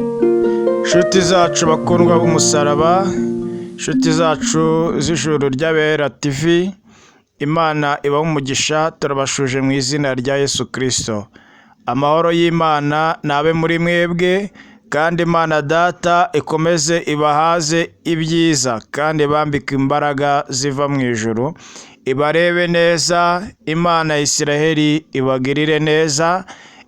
Nshuti zacu bakundwa b'umusaraba, nshuti zacu z'Ijuru ry'Abera TV, Imana ibahe umugisha, turabashuje mu izina rya Yesu Kristo. Amahoro y'Imana nabe muri mwebwe, kandi Imana Data ikomeze ibahaze ibyiza kandi ibambike imbaraga ziva mu ijuru, ibarebe neza, Imana ya Isiraheli ibagirire neza,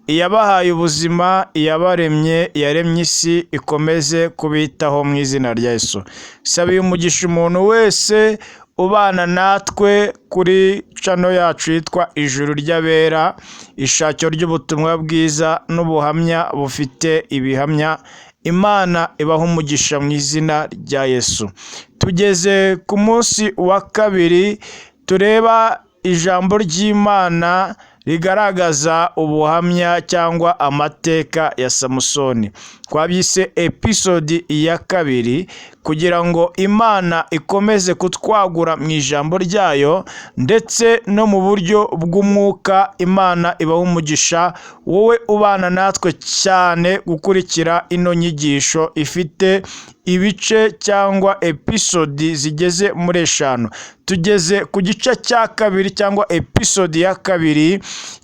iyabahaye ubuzima, iyabaremye, iyaremye isi, ikomeze kubitaho mu izina rya Yesu. Sabiye umugisha umuntu wese ubana natwe kuri channel yacu yitwa Ijuru ry'Abera, ishakiro ry'ubutumwa bwiza n'ubuhamya bufite ibihamya. Imana ibaha umugisha mu izina rya Yesu. Tugeze ku munsi wa kabiri tureba ijambo ry'Imana rigaragaza ubuhamya cyangwa amateka ya Samusoni. Twabyise episode ya kabiri kugira ngo Imana ikomeze kutwagura mu ijambo ryayo ndetse no mu buryo bw'umwuka. Imana ibaha umugisha wowe ubana natwe cyane gukurikira ino nyigisho ifite ibice cyangwa episode zigeze muri 5. Tugeze ku gice cya kabiri cyangwa episode ya kabiri,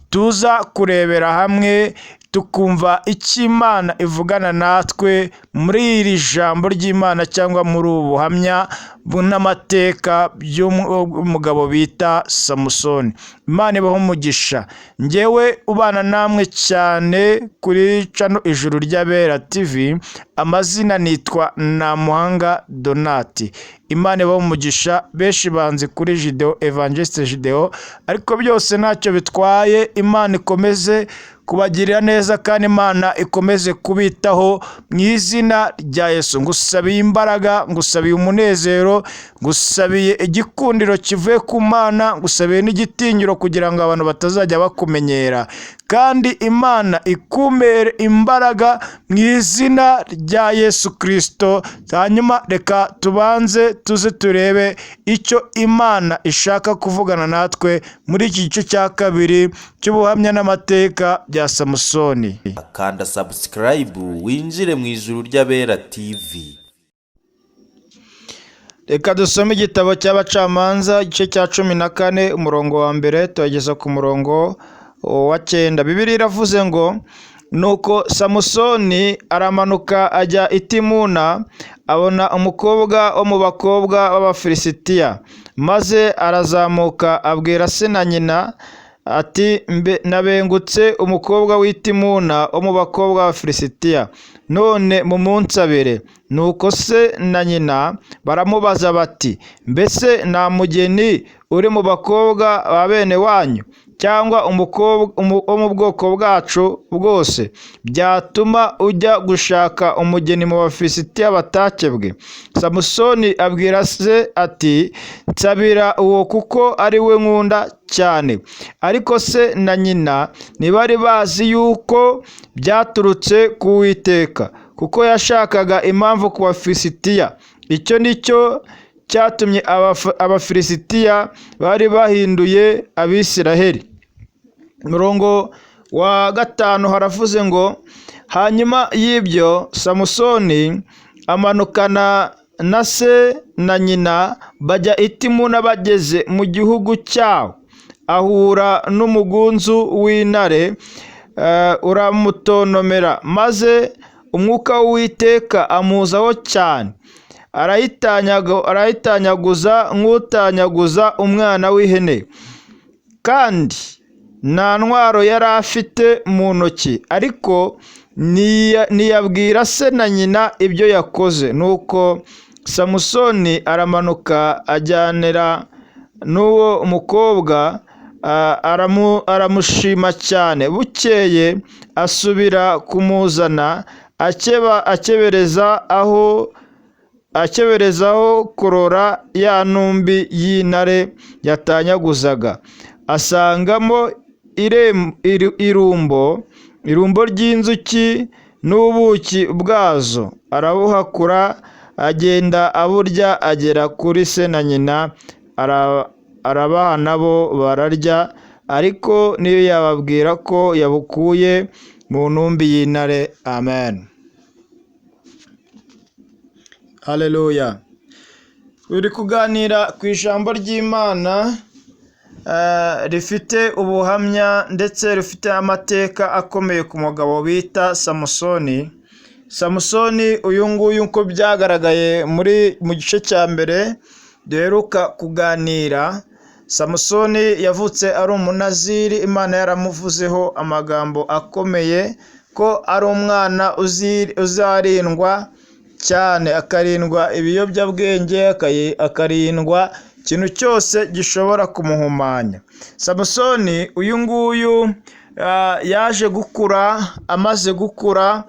tuza kurebera hamwe tukumva icyo Imana ivugana natwe muri iri jambo ry'Imana cyangwa muri ubu buhamya n'amateka by'umugabo bita Samusoni. Imana ibahe umugisha. Njyewe ubana namwe cyane kuri channel Ijuru ry'Abera TV, amazina nitwa Ntamuhanga Donati. Imana ibahe umugisha. Benshi banzi kuri Gideon, Evangeliste Gideon, ariko byose ntacyo bitwaye. Imana ikomeze kubagirira neza kandi Imana ikomeze kubitaho mu izina rya Yesu. Ngusabiye imbaraga, ngusabiye umunezero, ngusabiye igikundiro kivuye ku Mana, ngusabiye n'igitinyiro kugira ngo abantu batazajya bakumenyera, kandi Imana ikumere imbaraga mu izina rya Yesu Kristo. Hanyuma reka tubanze tuze turebe icyo Imana ishaka kuvugana natwe muri iki gice cya kabiri cy'ubuhamya n'amateka bya Samusoni. Kanda subscribe winjire mu Ijuru ry'Abera TV. Reka dusome igitabo cy'Abacamanza, igice cya 14, umurongo wa 1 turageza ku murongo wa 9. Bibiliya iravuze ngo: nuko Samusoni aramanuka ajya i Timuna, abona umukobwa wo mu bakobwa b'Abafilisitiya, maze arazamuka abwira se na nyina ati: nabengutse umukobwa w'i Timuna wo mu bakobwa b'Abafilisitiya, none mumunsabire. Nuko se na nyina baramubaza bati: mbese nta mugeni uri mu bakobwa ba bene wanyu, cyangwa umukobwa wo mu bwoko bwacu bwose, byatuma ujya gushaka umugeni mu Bafilisitiya batakebwe? Samusoni abwira se ati: nsabira uwo kuko ari we nkunda cyane. Ariko se na nyina ntibari bazi yuko byaturutse ku Uwiteka, kuko yashakaga impamvu ku Bafilisitiya. Icyo ni cyo cyatumye Abafilisitiya bari bahinduye Abisiraheli. Umurongo wa 5 haravuze ngo: hanyuma y'ibyo Samusoni amanukana na se na nyina bajya i Timuna. Bageze mu gihugu cyawo, ahura n'umugunzu w'intare, uramutontomera, maze umwuka w'Uwiteka amuzaho cyane, arayitanyaguza nk'utanyaguza umwana w'ihene. Kandi nta ntwaro yari afite mu ntoki, ariko ntiyabwira se na nyina ibyo yakoze. Nuko Samusoni aramanuka ajyanira n'uwo mukobwa, aramushima cyane. Bukeye asubira kumuzana, akeberezaho kurora ya ntumbi y'intare yatanyaguzaga, asangamo irumbo ry'inzuki n'ubuki bwazo, arabuhakura agenda aburya, agera kuri se na nyina, arabaha nabo bararya, ariko niyo yababwira ko yabukuye mu ntumbi y'intare. Amen. Haleluya. Turi kuganira ku ijambo ry'Imana rifite ubuhamya ndetse rifite amateka akomeye ku mugabo bita Samusoni. Samusoni uyu nguyu, uko byagaragaye mu gice cya mbere duheruka kuganira, Samusoni yavutse ari umunaziri. Imana yaramuvuzeho amagambo akomeye ko ari umwana uzarindwa cyane, akarindwa ibiyobyabwenge, akarindwa ikintu cyose gishobora kumuhumanya. Samusoni uyu nguyu yaje gukura. Amaze gukura,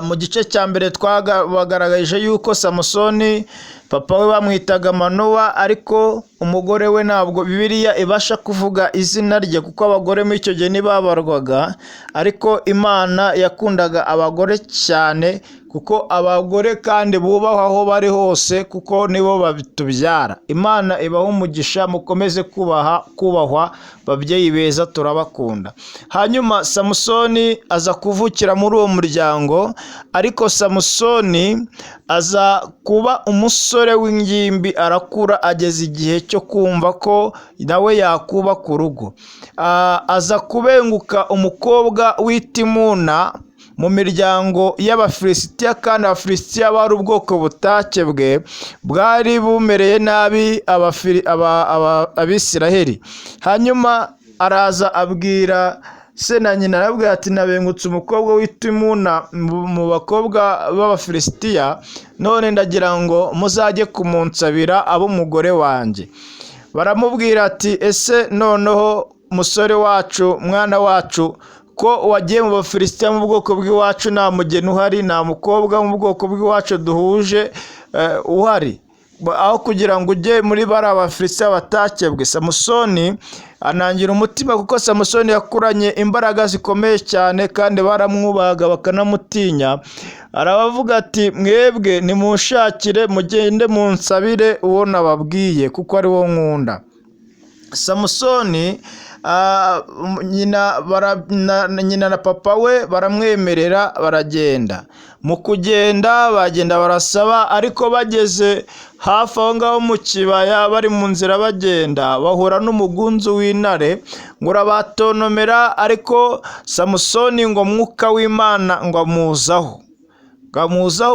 mu gice cya mbere twabagaragarije yuko Samusoni papa we bamwitaga Manowa, ariko umugore we ntabwo Bibiliya ibasha kuvuga izina rye, kuko abagore muri icyo gihe ntibabarwaga. Ariko Imana yakundaga abagore cyane, kuko abagore kandi bubahwa aho bari hose, kuko nibo batubyara. Imana ibaha umugisha, mukomeze kubaha, kubahwa, babyeyi beza, turabakunda. Hanyuma Samusoni aza kuvukira muri uwo muryango, ariko Samusoni aza kuba umusore w'ingimbi, arakura, ageza igihe cyo kumva ko nawe yakubaka urugo. Aza kubenguka umukobwa w'itimuna mu miryango y'Abafilisitiya, kandi Abafilisitiya bari ubwoko butakebwe, bwari bumereye nabi Abisiraheli. Hanyuma araza abwira se na nyina, arabwira ati: "Nabengutse umukobwa w'itimuna mu bakobwa b'Abafilisitiya, none ndagira ngo muzajye kumunsabira ab'umugore wanjye." Baramubwira ati: "Ese noneho musore wacu, mwana wacu, ko wagiye mu Bafilisitiya, mu bwoko bw'iwacu nta mugeni uhari, nta mukobwa mu bwoko bw'iwacu duhuje uhari, aho kugira ngo ujye muri bariya Bafilisitiya batakebwe?" Samusoni anangira umutima, kuko Samusoni yakuranye imbaraga zikomeye cyane kandi baramwubahaga bakanamutinya. Arabavuga ati: "Mwebwe nimunshakire, mugende munsabire uwo nababwiye, kuko ari wo nkunda." Samusoni nyina na papa we baramwemerera, baragenda. Mu kugenda bagenda barasaba, ariko bageze hafi aho ngaho mu kibaya, bari mu nzira bagenda, bahura n'umugunzu w'intare ngo urabatontomera. Ariko Samusoni ngo mwuka w'Imana ngo amuzaho,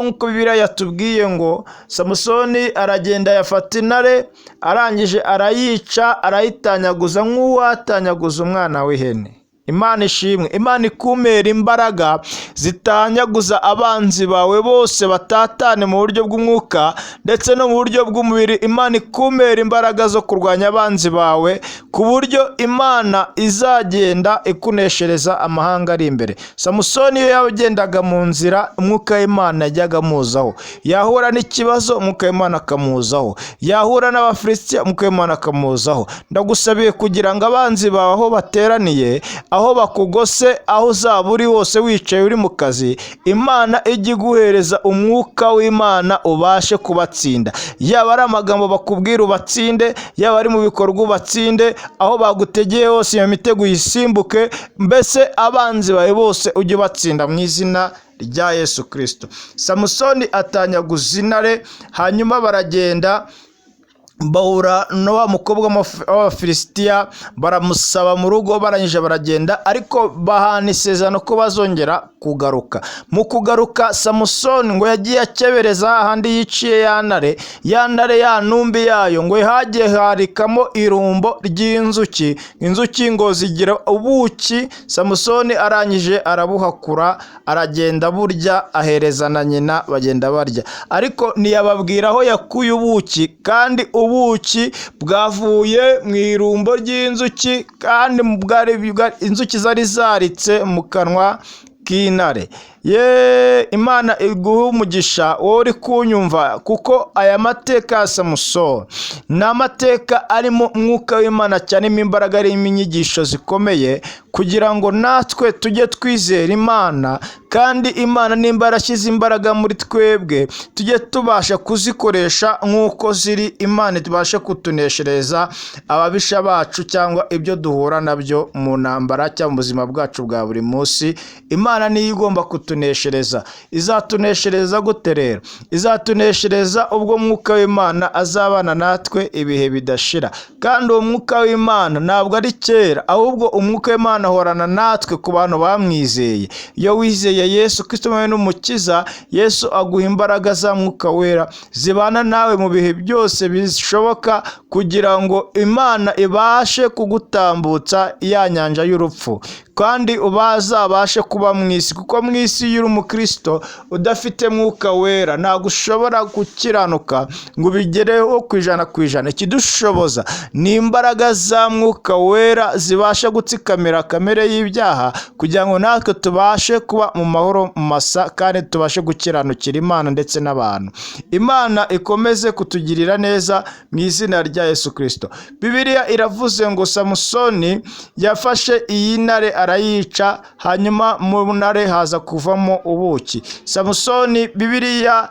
nk'uko Bibiliya yatubwiye, ngo Samusoni aragenda yafata intare, arangije arayica, arayitanyaguza nk'uwatanyaguza umwana w'ihene. Imana ishimwe. Imana ikumera imbaraga zitanyaguza abanzi bawe bose, batatane mu buryo bw'umwuka ndetse no mu buryo bw'umubiri. Imana ikumera imbaraga zo kurwanya abanzi bawe, ku buryo Imana izagenda ikuneshereza amahanga ari imbere. Samusoni iyo yagendaga mu nzira, umwuka w'Imana yajyaga amuzaho. Yahura n'ikibazo, umwuka w'Imana akamuzaho. Yahura n'Abafilisitiya, umwuka w'Imana akamuzaho. Ndagusabiye kugira ngo abanzi bawe aho bateraniye, aho bakugose, aho uzaba uri hose, wicaye, uri mu kazi, Imana ijye iguhereza umwuka w'Imana ubashe kubatsinda. Yaba ari amagambo bakubwira ubatsinde, yaba ari mu bikorwa ubatsinde, aho bagutegeye hose iyo mitego uyisimbuke. Mbese abanzi bawe bose ujye ubatsinda mu izina rya Yesu Kirisito. Samusoni atanyaguza intare. Hanyuma baragenda bahura na wa mukobwa w'Abafilisitiya, baramusaba mu rugo. Barangije baragenda, ariko bahana isezerano ko bazongera kugaruka. Mu kugaruka, Samusoni ngo yagiye akebereza hahandi yiciye ya ntare, ya ntare, ya ntumbi yayo, ngo hagiye harikamo irumbo ry'inzuki. Inzuki ngo zigira ubuki. Samusoni arangije arabuhakura, aragenda burya, ahereza na nyina, bagenda barya, ariko ntiyababwira aho yakuye ubuki, kandi ubuki bwavuye mu irumbo ry'inzuki, kandi inzuki zari zaritse mu kanwa k'intare. Ye, Imana iguhe umugisha wowe uri kunyumva, kuko aya mateka ya Samusoni ni amateka arimo umwuka w'Imana cyane, imbaraga, arimo inyigisho zikomeye, kugira ngo natwe tujye twizera Imana, kandi Imana nimba yarashyize imbaraga muri twebwe, tujye tubasha kuzikoresha nk'uko ziri, Imana tubashe kutuneshereza ababisha bacu cyangwa ibyo duhura nabyo mu ntambara cyangwa mu buzima bwacu bwa buri munsi. Imana niyo igomba kutuneshereza. izatuneshereza. Izatuneshereza gute rero? Izatuneshereza ubwo Mwuka w'Imana azabana natwe ibihe bidashira. Kandi uwo Mwuka w'Imana ntabwo ari kera, ahubwo Umwuka w'Imana ahorana natwe ku bantu bamwizeye. Iyo wizeye Yesu Kristo Umwami n'Umukiza, Yesu aguha imbaraga za Mwuka Wera zibana nawe mu bihe byose bishoboka, kugira ngo Imana ibashe kugutambutsa ya nyanja y'urupfu, kandi ubazabashe kuba mu isi. Kuko mu isi iyo uri umukristo udafite Mwuka Wera ntabwo ushobora gukiranuka ngo ubigereho 100%. Ikidushoboza ni imbaraga za Mwuka Wera zibasha gutsikamira kamere y'ibyaha, kugira ngo natwe tubashe kuba mu mahoro masa, kandi tubashe gukiranukira Imana ndetse n'abantu. Imana ikomeze kutugirira neza mu izina rya Yesu Kristo. Bibiliya iravuze ngo Samusoni yafashe iyi ntare arayica, hanyuma mu ntare haza kuvamo ubuki. Samusoni, Bibiliya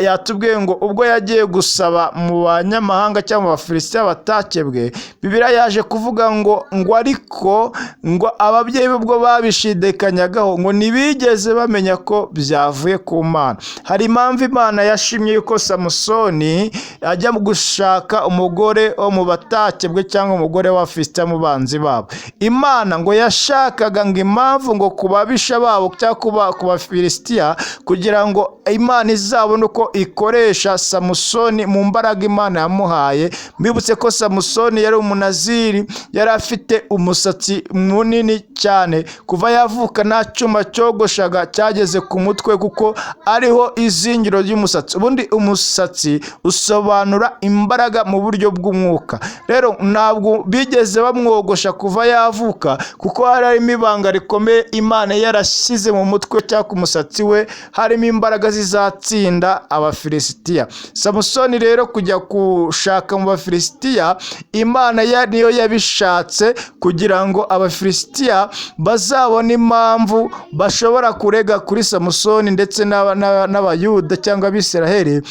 yatubwiye ngo ubwo yagiye gusaba mu banyamahanga cyangwa mu Bafilisitiya batakebwe, Bibiliya yaje kuvuga ngo ariko ngo ababyeyi be ubwo babishidikanyagaho ngo ntibigeze bamenya ko byavuye ku Mana. Hari impamvu Imana yashimye yuko Samusoni ajya gushaka umugore wo mu batakebwe cyangwa umugore w'Abafilisitiya mu banzi babo. Imana ngo yashakaga ngo impamvu ngo ku babisha babo cyangwa ku Bafilisitiya, kugira ngo Imana izabone uko ikoresha Samusoni mu mbaraga Imana yamuhaye. Mbibutse ko Samusoni yari umunaziri, yari afite umusatsi munini cyane, kuva yavuka nta cyuma cyogoshaga cyageze ku mutwe, kuko ariho izingiro ry'umusatsi. Ubundi umusatsi usobanura imbaraga mu buryo bw'umwuka. Rero ntabwo bigeze bamwogosha kuva yavuka, kuko hari harimo ibanga rikomeye Imana yarashyize mu mutwe cyangwa ku musatsi we, harimo imbaraga zizatsinda Abafilisitiya. Samusoni rero kujya gushaka mu Bafilisitiya, Imana niyo yabishatse kugira ngo Abafilisitiya bazabone impamvu bashobora kurega kuri Samusoni ndetse n'Abayuda cyangwa Abisiraheli,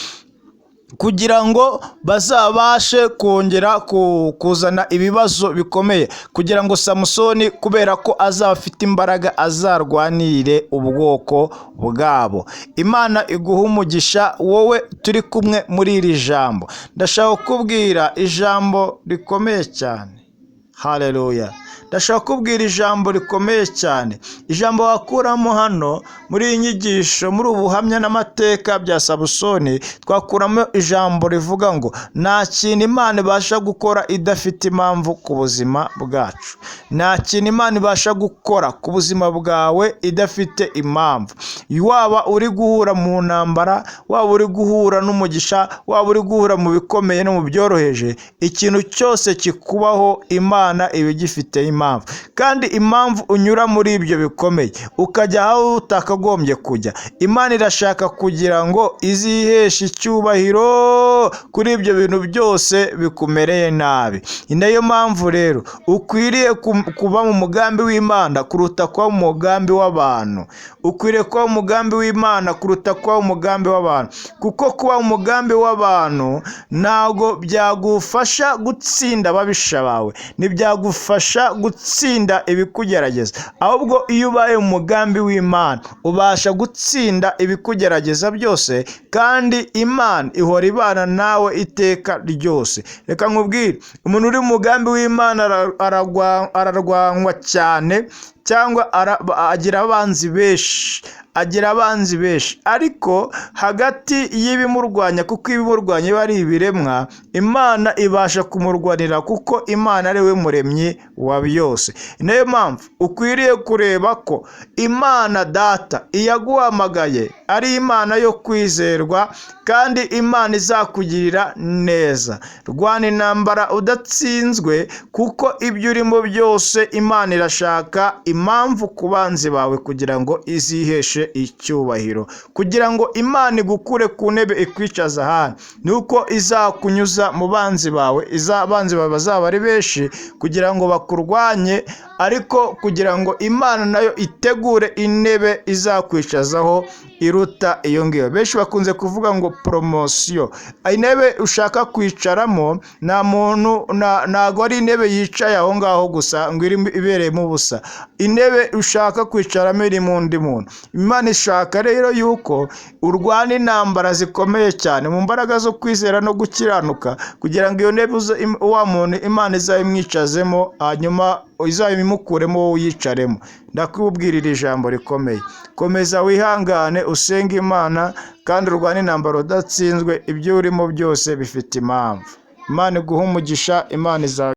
kugira ngo bazabashe kongera kuzana ibibazo bikomeye, kugira ngo Samusoni kubera ko azaba afite imbaraga azarwanirire ubwoko bwabo. Imana iguha umugisha wowe turi kumwe muri iri jambo. Ndashaka kukubwira ijambo rikomeye cyane. Haleluya. Ndashaka kukubwira ijambo rikomeye cyane. Ijambo wakuramo hano muri iyi nyigisho, muri ubuhamya n'amateka bya Samusoni, twakuramo ijambo rivuga ngo nta kintu Imana ibasha gukora idafite impamvu ku buzima bwacu. Nta kintu Imana ibasha gukora ku buzima bwawe idafite impamvu. Waba uri guhura mu ntambara, waba uri guhura n'umugisha, waba uri guhura mu bikomeye no mu byoroheje, ikintu cyose kikubaho Imana iba igifite impamvu. Kandi impamvu unyura muri ibyo bikomeye ukajya aho utakagombye kujya, Imana irashaka kugira ngo iziheshe icyubahiro kuri ibyo bintu byose bikumereye nabi. Ni nayo mpamvu rero ukwiriye kuba mu mugambi w'Imana kuruta kuba mu mugambi w'abantu. Ukwiriye kuba mu mugambi w'Imana kuruta kuba mu mugambi w'abantu, kuko kuba mu mugambi w'abantu ntabwo byagufasha gutsinda ababisha bawe, ntibyagufasha gutsinda ibikugerageza. Ahubwo iyo ubaye mu mugambi w'Imana ubasha gutsinda ibikugerageza byose, kandi Imana ihora ibana nawe iteka ryose. Reka nkubwire, umuntu uri mu mugambi w'Imana ararwanywa cyane, cyangwa agira abanzi benshi, agira abanzi benshi, ariko hagati y'ibimurwanya, kuko ibimurwanya biba ari ibiremwa, Imana ibasha kumurwanira, kuko Imana ari we muremyi wa byose. Niyo mpamvu ukwiriye kureba ko Imana Data iyaguhamagaye ari Imana yo kwizerwa, kandi Imana izakugirira neza. Rwana intambara udatsinzwe, kuko ibyo urimo byose Imana irashaka impamvu ku banzi bawe kugira ngo iziheshe icyubahiro, kugira ngo Imana igukure ku ntebe ikwicaza ahandi. Nuko izakunyuza mu banzi bawe, abanzi bawe bazaba ari benshi kugira ngo bakurwanye, Ariko kugira ngo Imana nayo itegure intebe izakwicazaho iruta iyo ngiyo. Benshi bakunze kuvuga ngo promotion. Intebe ushaka kwicaramo, nta muntu, ntago ari intebe yicaye aho ngaho gusa ngo irimo ibereyemo ubusa. Intebe ushaka kwicaramo irimo undi muntu. Imana ishaka rero yuko urwana intambara zikomeye cyane mu mbaraga zo kwizera no gukiranuka, kugira ngo iyo ntebe wa muntu Imana izayimwicazemo, hanyuma izayimukuremo, wowe uyicaremo. Ndakubwirira ijambo rikomeye: komeza wihangane, usenge Imana kandi urwane intambara udatsinzwe. Ibyo urimo byose bifite impamvu. Imana iguhe umugisha, Imana iza